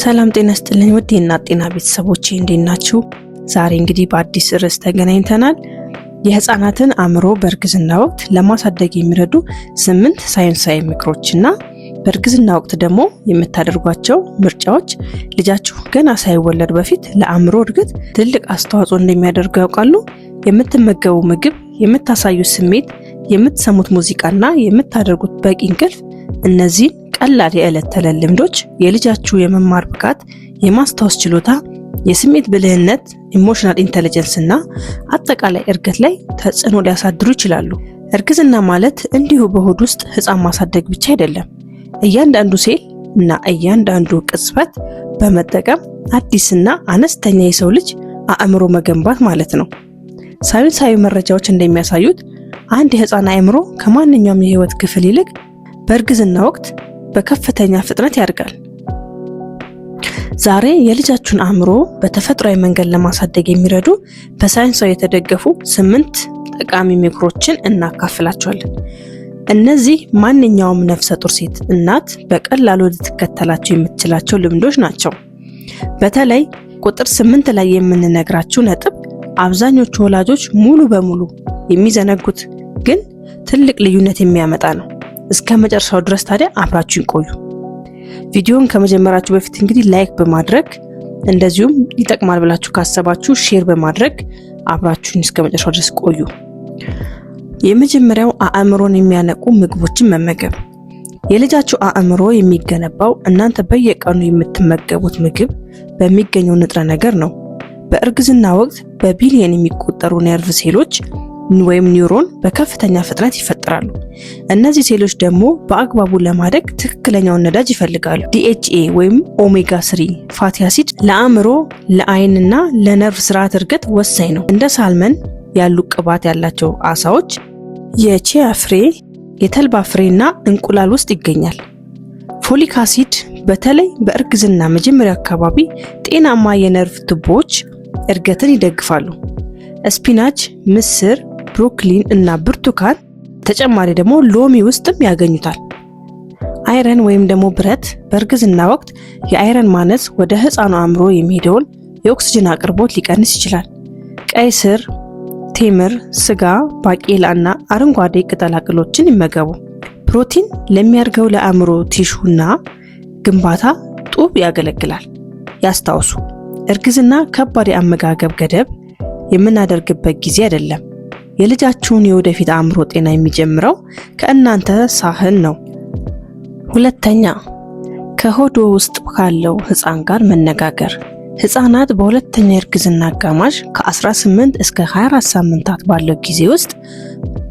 ሰላም ጤና ይስጥልኝ ውድ የእናት ጤና ቤተሰቦቼ፣ እንዴት ናችሁ? ዛሬ እንግዲህ በአዲስ ርዕስ ተገናኝተናል። የህፃናትን አእምሮ በእርግዝና ወቅት ለማሳደግ የሚረዱ 8 ሳይንሳዊ ምክሮችና በእርግዝና ወቅት ደግሞ የምታደርጓቸው ምርጫዎች ልጃችሁ ገና ሳይወለድ በፊት ለአእምሮ እድገት ትልቅ አስተዋጽኦ እንደሚያደርጉ ያውቃሉ? የምትመገቡ ምግብ፣ የምታሳዩት ስሜት፣ የምትሰሙት ሙዚቃና የምታደርጉት በቂ እንቅልፍ፣ እነዚህን ቀላል የዕለት ተዕለት ልምዶች የልጃችሁ የመማር ብቃት፣ የማስታወስ ችሎታ፣ የስሜት ብልህነት emotional intelligence እና አጠቃላይ እድገት ላይ ተጽዕኖ ሊያሳድሩ ይችላሉ። እርግዝና ማለት እንዲሁ በሆድ ውስጥ ህፃን ማሳደግ ብቻ አይደለም። እያንዳንዱ ሴል እና እያንዳንዱ ቅጽበት በመጠቀም አዲስና አነስተኛ የሰው ልጅ አእምሮ መገንባት ማለት ነው። ሳይንሳዊ መረጃዎች እንደሚያሳዩት አንድ የህፃን አእምሮ ከማንኛውም የህይወት ክፍል ይልቅ በእርግዝና ወቅት በከፍተኛ ፍጥነት ያድጋል። ዛሬ የልጃችሁን አእምሮ በተፈጥሯዊ መንገድ ለማሳደግ የሚረዱ በሳይንሳዊ የተደገፉ 8 ጠቃሚ ምክሮችን እናካፍላችኋለን። እነዚህ ማንኛውም ነፍሰ ጡር ሴት እናት በቀላሉ ልትከተላቸው የምትችላቸው ልምዶች ናቸው። በተለይ ቁጥር 8 ላይ የምንነግራችሁ ነጥብ አብዛኞቹ ወላጆች ሙሉ በሙሉ የሚዘነጉት ግን ትልቅ ልዩነት የሚያመጣ ነው። እስከ መጨረሻው ድረስ ታዲያ አብራችሁን ቆዩ። ቪዲዮን ከመጀመራችሁ በፊት እንግዲህ like በማድረግ፣ እንደዚሁም ይጠቅማል ብላችሁ ካሰባችሁ share በማድረግ አብራችሁን እስከ መጨረሻው ድረስ ቆዩ። የመጀመሪያው አእምሮን የሚያነቁ ምግቦችን መመገብ። የልጃችሁ አእምሮ የሚገነባው እናንተ በየቀኑ የምትመገቡት ምግብ በሚገኘው ንጥረ ነገር ነው። በእርግዝና ወቅት በቢሊየን የሚቆጠሩ ነርቭ ሴሎች ወይም ኒውሮን በከፍተኛ ፍጥነት ይፈጠራሉ። እነዚህ ሴሎች ደግሞ በአግባቡ ለማደግ ትክክለኛውን ነዳጅ ይፈልጋሉ። DHA ወይም omega 3 fatty acid ለአእምሮ፣ ለአይንና ለነርቭ ስርዓት እድገት ወሳኝ ነው። እንደ salmon ያሉ ቅባት ያላቸው አሳዎች፣ የ chia ፍሬ፣ የተልባ ፍሬና እንቁላል ውስጥ ይገኛል። Folic acid በተለይ በእርግዝና መጀመሪያ አካባቢ ጤናማ የነርቭ ቱቦዎች እድገትን ይደግፋሉ። Spinach፣ ምስር፣ ብሮኮሊን እና ብርቱካን፣ ተጨማሪ ደግሞ ሎሚ ውስጥም ያገኙታል። Iron ወይም ደግሞ ብረት፣ በእርግዝና ወቅት የ iron ማነስ ወደ ህፃኑ አእምሮ የሚሄደውን የኦክስጅን አቅርቦት ሊቀንስ ይችላል። ቀይ ስር፣ ቴምር፣ ስጋ፣ ባቄላ እና አረንጓዴ ቅጠላቅጠሎችን ይመገቡ። ፕሮቲን ለሚያድገው ለአእምሮ tissue ና ግንባታ ጡብ ያገለግላል። ያስታውሱ፣ እርግዝና ከባድ የአመጋገብ ገደብ የምናደርግበት ጊዜ አይደለም። የልጃችሁን የወደፊት አእምሮ ጤና የሚጀምረው ከእናንተ ሳህን ነው። ሁለተኛ፣ ከሆዶ ውስጥ ካለው ህፃን ጋር መነጋገር። ህፃናት በሁለተኛ የእርግዝና አጋማሽ ከ18 እስከ 24 ሳምንታት ባለው ጊዜ ውስጥ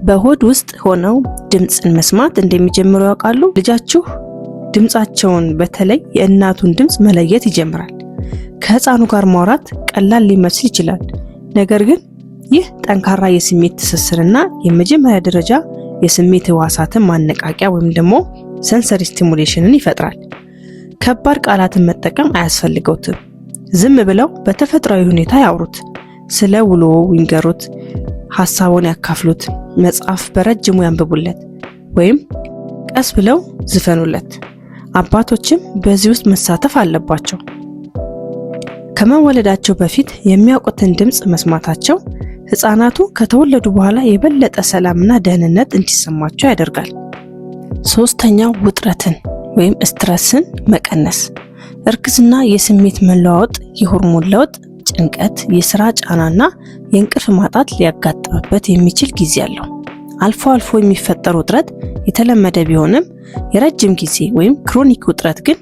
በሆድ ውስጥ ሆነው ድምፅን መስማት እንደሚጀምሩ ያውቃሉ? ልጃችሁ ድምፃቸውን፣ በተለይ የእናቱን ድምፅ መለየት ይጀምራል። ከህፃኑ ጋር ማውራት ቀላል ሊመስል ይችላል። ነገር ግን ይህ ጠንካራ የስሜት ትስስርና የመጀመሪያ ደረጃ የስሜት ህዋሳትን ማነቃቂያ ወይም ደግሞ sensory stimulation ን ይፈጥራል። ከባድ ቃላትን መጠቀም አያስፈልገውትም። ዝም ብለው በተፈጥሯዊ ሁኔታ ያውሩት። ስለ ውሎ ይንገሩት፣ ሀሳቡን ያካፍሉት፣ መጽሐፍ በረጅሙ ያንብቡለት ወይም ቀስ ብለው ዝፈኑለት። አባቶችም በዚህ ውስጥ መሳተፍ አለባቸው። ከመወለዳቸው በፊት የሚያውቁትን ድምፅ መስማታቸው ህፃናቱ ከተወለዱ በኋላ የበለጠ ሰላምና ደህንነት እንዲሰማቸው ያደርጋል። ሶስተኛው ውጥረትን ወይም stress ን መቀነስ። እርግዝና የስሜት መለዋወጥ፣ የሆርሞን ለውጥ፣ ጭንቀት፣ የስራ ጫናና የእንቅልፍ ማጣት ሊያጋጥምበት የሚችል ጊዜ አለው። አልፎ አልፎ የሚፈጠር ውጥረት የተለመደ ቢሆንም የረጅም ጊዜ ወይም chronic ውጥረት ግን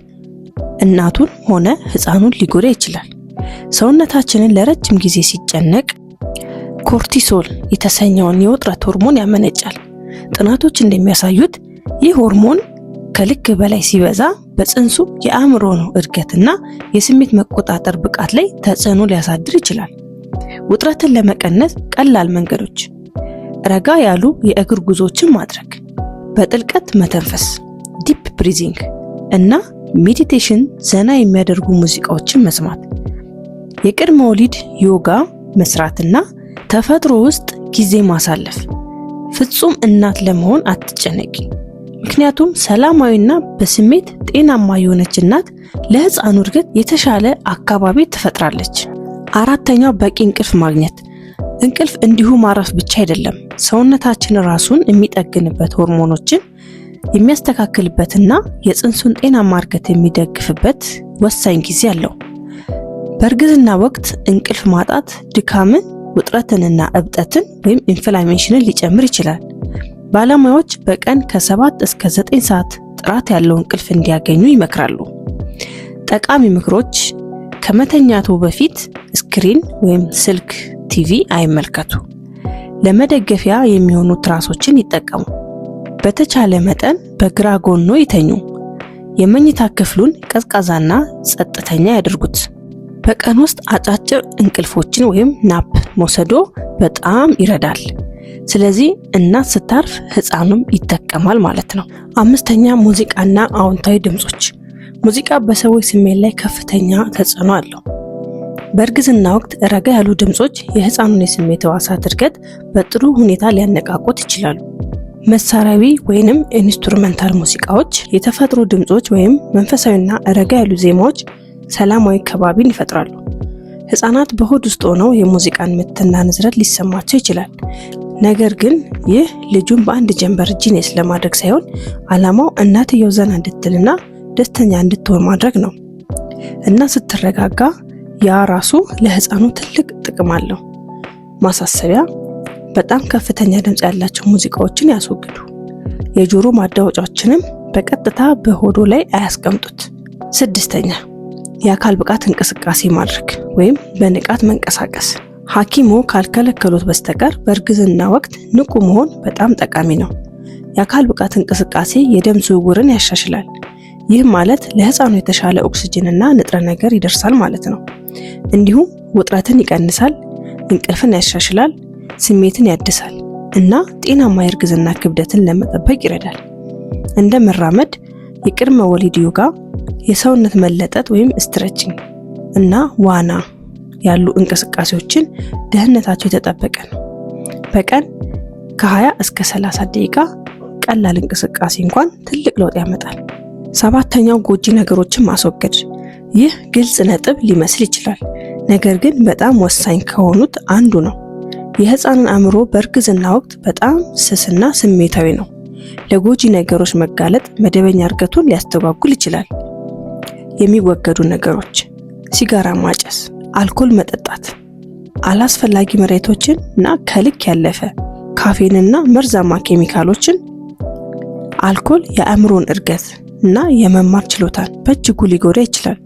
እናቱን ሆነ ህፃኑን ሊጎዳ ይችላል። ሰውነታችንን ለረጅም ጊዜ ሲጨነቅ cortisol የተሰኘውን የውጥረት ሆርሞን ያመነጫል። ጥናቶች እንደሚያሳዩት ይህ ሆርሞን ከልክ በላይ ሲበዛ በጽንሱ የአእምሮ ነው እድገትና የስሜት መቆጣጠር ብቃት ላይ ተጽዕኖ ሊያሳድር ይችላል። ውጥረትን ለመቀነስ ቀላል መንገዶች፦ ረጋ ያሉ የእግር ጉዞዎችን ማድረግ፣ በጥልቀት መተንፈስ deep breathing እና meditation፣ ዘና የሚያደርጉ ሙዚቃዎችን መስማት፣ የቅድመ ወሊድ ዮጋ መስራትና ተፈጥሮ ውስጥ ጊዜ ማሳለፍ። ፍጹም እናት ለመሆን አትጨነቂ። ምክንያቱም ሰላማዊና በስሜት ጤናማ የሆነች እናት ለሕፃኑ እድገት የተሻለ አካባቢ ትፈጥራለች። አራተኛው በቂ እንቅልፍ ማግኘት። እንቅልፍ እንዲሁ ማረፍ ብቻ አይደለም። ሰውነታችን ራሱን የሚጠግንበት፣ ሆርሞኖችን የሚያስተካክልበትና የጽንሱን ጤናማ እድገት የሚደግፍበት ወሳኝ ጊዜ አለው። በእርግዝና ወቅት እንቅልፍ ማጣት ድካምን፣ ውጥረትንና እብጠትን ወይም inflammation ን ሊጨምር ይችላል። ባለሙያዎች በቀን ከ7 እስከ 9 ሰዓት ጥራት ያለው እንቅልፍ እንዲያገኙ ይመክራሉ። ጠቃሚ ምክሮች፦ ከመተኛቱ በፊት screen ወይም ስልክ፣ ቲቪ አይመልከቱ። ለመደገፊያ የሚሆኑ ትራሶችን ይጠቀሙ። በተቻለ መጠን በግራ ጎኖ ይተኙ። የመኝታ ክፍሉን ቀዝቃዛና ጸጥተኛ ያድርጉት። በቀን ውስጥ አጫጭር እንቅልፎችን ወይም nap መውሰዶ በጣም ይረዳል። ስለዚህ እናት ስታርፍ ህፃኑም ይጠቀማል ማለት ነው። አምስተኛ፣ ሙዚቃና አዎንታዊ ድምጾች። ሙዚቃ በሰዎች ስሜት ላይ ከፍተኛ ተጽዕኖ አለው። በእርግዝና ወቅት ረጋ ያሉ ድምጾች የህፃኑን የስሜት ህዋሳት እድገት በጥሩ ሁኔታ ሊያነቃቁት ይችላሉ። መሳሪያዊ ወይንም instrumental ሙዚቃዎች፣ የተፈጥሮ ድምጾች ወይም መንፈሳዊና ረጋ ያሉ ዜማዎች ሰላማዊ ከባቢን ይፈጥራሉ። ህፃናት በሆድ ውስጥ ሆነው የሙዚቃን ምትና ንዝረት ሊሰማቸው ይችላል። ነገር ግን ይህ ልጁን በአንድ ጀንበር genius ለማድረግ ሳይሆን ዓላማው እናትየው ዘና እንድትልና ደስተኛ እንድትሆን ማድረግ ነው። እና ስትረጋጋ ያ ራሱ ለህፃኑ ትልቅ ጥቅም አለው። ማሳሰቢያ፣ በጣም ከፍተኛ ድምፅ ያላቸው ሙዚቃዎችን ያስወግዱ። የጆሮ ማዳመጫዎችንም በቀጥታ በሆዶ ላይ አያስቀምጡት። ስድስተኛ፣ የአካል ብቃት እንቅስቃሴ ማድረግ ወይም በንቃት መንቀሳቀስ። ሐኪሞ ካልከለከሉት በስተቀር በእርግዝና ወቅት ንቁ መሆን በጣም ጠቃሚ ነው። የአካል ብቃት እንቅስቃሴ የደም ዝውውርን ያሻሽላል። ይህ ማለት ለህፃኑ የተሻለ ኦክስጅንና ንጥረ ነገር ይደርሳል ማለት ነው። እንዲሁም ውጥረትን ይቀንሳል፣ እንቅልፍን ያሻሽላል፣ ስሜትን ያድሳል እና ጤናማ የእርግዝና ክብደትን ለመጠበቅ ይረዳል። እንደ መራመድ፣ የቅድመ ወሊድ ዮጋ፣ የሰውነት መለጠጥ ወይም stretching እና ዋና ያሉ እንቅስቃሴዎችን ደህንነታቸው የተጠበቀ ነው። በቀን ከ20 እስከ 30 ደቂቃ ቀላል እንቅስቃሴ እንኳን ትልቅ ለውጥ ያመጣል። ሰባተኛው፣ ጎጂ ነገሮችን ማስወገድ። ይህ ግልጽ ነጥብ ሊመስል ይችላል፣ ነገር ግን በጣም ወሳኝ ከሆኑት አንዱ ነው። የህፃንን አእምሮ በእርግዝና ወቅት በጣም ስስና ስሜታዊ ነው። ለጎጂ ነገሮች መጋለጥ መደበኛ እድገቱን ሊያስተጓጉል ይችላል። የሚወገዱ ነገሮች፦ ሲጋራ ማጨስ፣ አልኮል መጠጣት፣ አላስፈላጊ መድኃኒቶችን እና ከልክ ያለፈ ካፌንና መርዛማ ኬሚካሎችን። አልኮል የአእምሮን እድገት እና የመማር ችሎታን በእጅጉ ሊጎዳ ይችላል።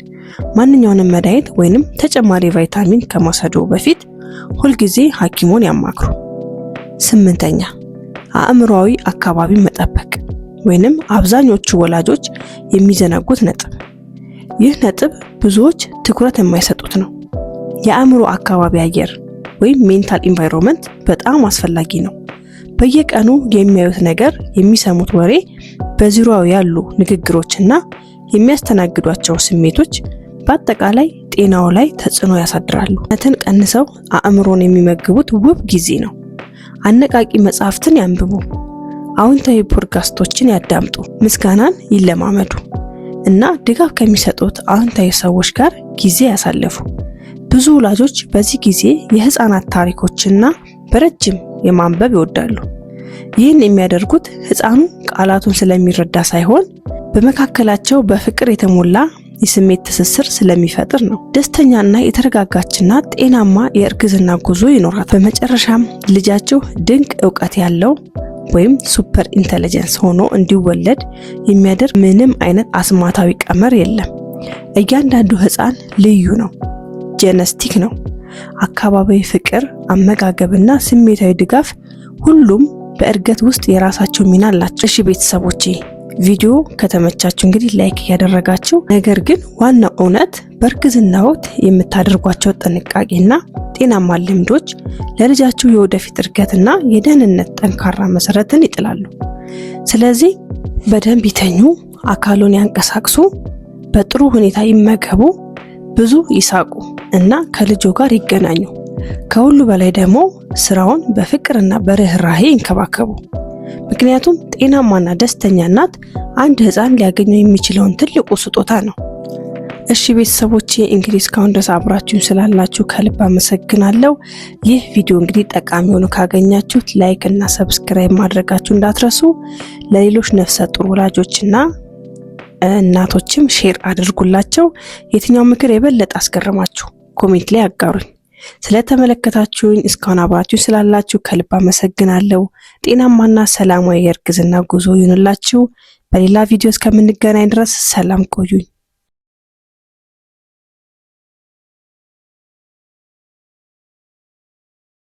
ማንኛውንም መድኃኒት ወይንም ተጨማሪ ቫይታሚን ከመውሰዱ በፊት ሁልጊዜ ሐኪሞን ያማክሩ። ስምንተኛ፣ አእምሯዊ አካባቢ መጠበቅ ወይንም አብዛኞቹ ወላጆች የሚዘነጉት ነጥብ። ይህ ነጥብ ብዙዎች ትኩረት የማይሰጡት ነው። የአእምሮ አካባቢ አየር ወይም mental environment በጣም አስፈላጊ ነው። በየቀኑ የሚያዩት ነገር፣ የሚሰሙት ወሬ፣ በዙሪያው ያሉ ንግግሮችና የሚያስተናግዷቸው ስሜቶች በአጠቃላይ ጤናው ላይ ተጽዕኖ ያሳድራሉ። ነትን ቀንሰው አእምሮን የሚመግቡት ውብ ጊዜ ነው። አነቃቂ መጽሐፍትን ያንብቡ፣ አዎንታዊ ፖድካስቶችን ያዳምጡ፣ ምስጋናን ይለማመዱ እና ድጋፍ ከሚሰጡት አዎንታዊ ሰዎች ጋር ጊዜ ያሳልፉ። ብዙ ወላጆች በዚህ ጊዜ የህፃናት ታሪኮችና በረጅም የማንበብ ይወዳሉ። ይህን የሚያደርጉት ህፃኑ ቃላቱን ስለሚረዳ ሳይሆን በመካከላቸው በፍቅር የተሞላ የስሜት ትስስር ስለሚፈጥር ነው። ደስተኛና የተረጋጋችና ጤናማ የእርግዝና ጉዞ ይኖራል። በመጨረሻም ልጃችሁ ድንቅ እውቀት ያለው ወይም super intelligence ሆኖ እንዲወለድ የሚያደርግ ምንም አይነት አስማታዊ ቀመር የለም። እያንዳንዱ ህፃን ልዩ ነው፣ genetic ነው። አካባቢያዊ ፍቅር፣ አመጋገብና ስሜታዊ ድጋፍ ሁሉም በእድገት ውስጥ የራሳቸው ሚና አላቸው። እሺ ቤተሰቦቼ፣ ቪዲዮ ከተመቻችሁ እንግዲህ like እያደረጋችሁ፣ ነገር ግን ዋናው እውነት በእርግዝና ወቅት የምታደርጓቸው ጥንቃቄና ጤናማ ልምዶች ለልጃችሁ የወደፊት እድገትና የደህንነት ጠንካራ መሰረትን ይጥላሉ። ስለዚህ በደንብ ይተኙ፣ አካሉን ያንቀሳቅሱ፣ በጥሩ ሁኔታ ይመገቡ፣ ብዙ ይሳቁ እና ከልጆ ጋር ይገናኙ። ከሁሉ በላይ ደግሞ ስራውን በፍቅርና በርህራሄ ይንከባከቡ። ምክንያቱም ጤናማና ደስተኛ እናት አንድ ሕፃን ሊያገኘው የሚችለውን ትልቁ ስጦታ ነው። እሺ ቤተሰቦቼ፣ እንግዲህ እስካሁን ድረስ አብራችሁን ስላላችሁ ከልብ አመሰግናለሁ። ይህ ቪዲዮ እንግዲህ ጠቃሚ ሆኖ ካገኛችሁት like እና subscribe ማድረጋችሁ እንዳትረሱ። ለሌሎች ነፍሰ ጡር ወላጆችና እናቶችም share አድርጉላቸው። የትኛው ምክር የበለጠ አስገረማችሁ? Comment ላይ አጋሩኝ። ስለተመለከታችሁኝ፣ እስካሁን አብራችሁኝ ስላላችሁ ከልብ አመሰግናለሁ። ጤናማና ሰላማዊ የእርግዝና ጉዞ ይሁንላችሁ። በሌላ ቪዲዮ እስከምንገናኝ ድረስ ሰላም ቆዩኝ።